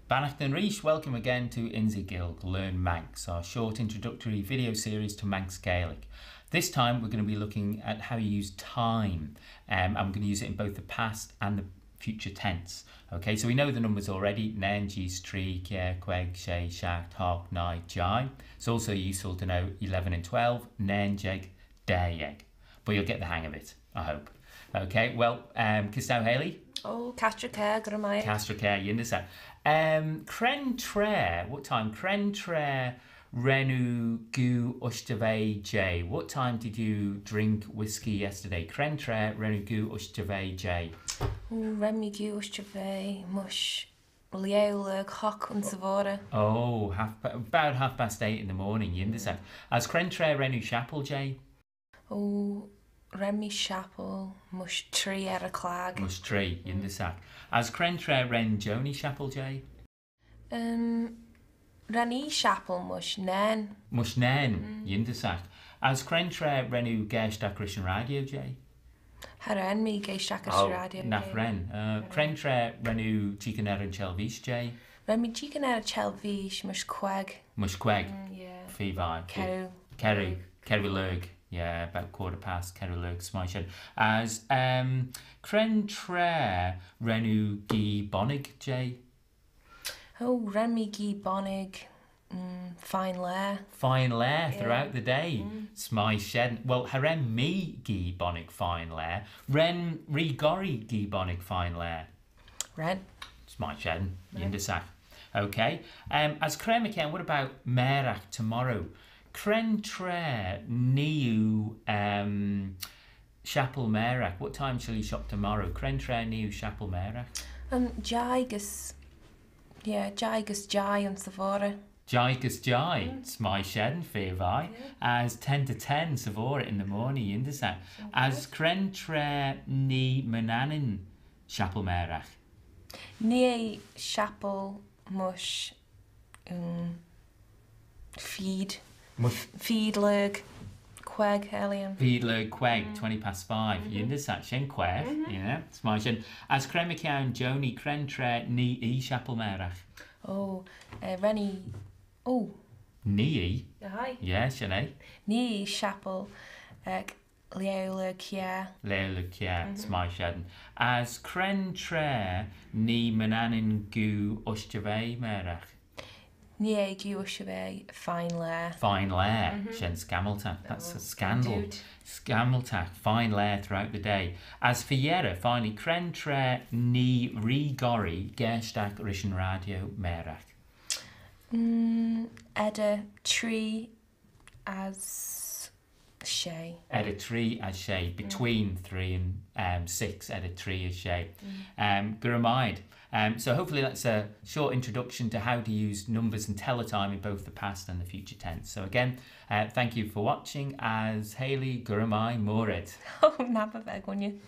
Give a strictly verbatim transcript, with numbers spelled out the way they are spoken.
Bannaghtyn reesht, welcome again to Ynsee Gaelg Learn Manx, our short introductory video series to Manx Gaelic. This time we're going to be looking at how you use time. Um, I'm going to use it in both the past and the future tense. Okay, so we know the numbers already. Nane, jees, tree, kiare, queig, shey, shiaght, hoght, nuy, jeih. It's also useful to know eleven and twelve, nane jeig, daa jeig. But you'll get the hang of it, I hope. Okay, well, um, kys t'ou, Haley? Oh, cashtal ry-khair, gura mie ayd. Cashtal ry-khair, yindyssagh. Um, cre'n traa, what time? Cre'n traa ren oo goo ushtey vea jea? What time did you drink whiskey yesterday? Cre'n traa ren oo goo ushtey vea jea? Oh, ren mee goo ushtey vea mysh laa lurg hoc ayns y foddey. Oh, half pa-, about half past eight in the morning, yindyssagh. As cre'n traa ren oo shappal jea? Oh, ren mee shappal mysh tree er y chlag. Mysh tree, yindyssagh. As cre'n traa ren Joni shappal jea? Um, ren ee shappal mysh nane. Mysh nane, yindyssagh. As cre'n traa ren oo gaashtagh rish yn radio jea? Cha ren mee gaashtagh rish yn radio jea. Nagh ren. Uh, cre'n traa ren oo jeeaghyn er yn çhellveeish jea? Ren mee jeeaghyn er y çhellveeish mysh queig. Mysh queig? Mm, yeah. Feer vie. Kerroo. Kerroo. Kerroo lurg. Yeah, about quarter past, kerroo lurg, s'mie shen. As, um, cre'n traa ren oo gee bonnig jea? Oh, ren mee gee bonnig, mm, fine laa. Fine laa throughout the day. S'mie shen. Well, cha ren mee gee bonnig fine laa. Ren Ree Gorree gee bonnig fine laa? Ren. S'mie shen. Yindyssagh. Okay. Um, as cre'n traa, what about mairagh, tomorrow? Cre'n traa nee oo, um, shappal mairagh? What time shall you shop tomorrow? Cre'n traa nee oo shappal mairagh? Um, jeih gys, yeah, jeih gys jeih ayns y foddey. Jeih gys jeih, s'mie shen, feer vie. Yeah. As ten to ten 'sy foddey, in the morning, yindyssagh. As cre'n traa nee my Nannin shappal mairagh? Nee eh shappal mysh, um, feed. Mysh feed lurg queig, Elliam. Feed lurg queig, twenty past five. Yindyssagh, shen quaagh, yeah. S'mie shen. As cre'n traa Joni, cre'n traa nee ee shappal mairagh? Oh, eh, ren ee, oh. Nee ee? Aye. Yeah, shen eh. Nee ee shappal, eh, laa lurg kiare. Laa lurg kiare, s'mie shen. As cre'n traa nee my Nannin goo ushtey vea mairagh? Nee eh goo ushtey vea fine laa. Fine laa, shen scammyltagh. That's a scandal. Scammyltagh, fine laa throughout the day. As fy-yerrey, finally, cre'n traa nee Ree Gorree gaashtagh rish yn radio mairagh? Mm, eddyr tree as shey. Eddyr tree as shey, between three and, um, six, eddyr tree as shey. Um, gura mie ayd. Um, so hopefully that's a short introduction to how to use numbers and tell the time in both the past and the future tense. So again, uh, thank you for watching, as Haley, gura mie mooar ayd. Oh, nabba beg, wouldn't you?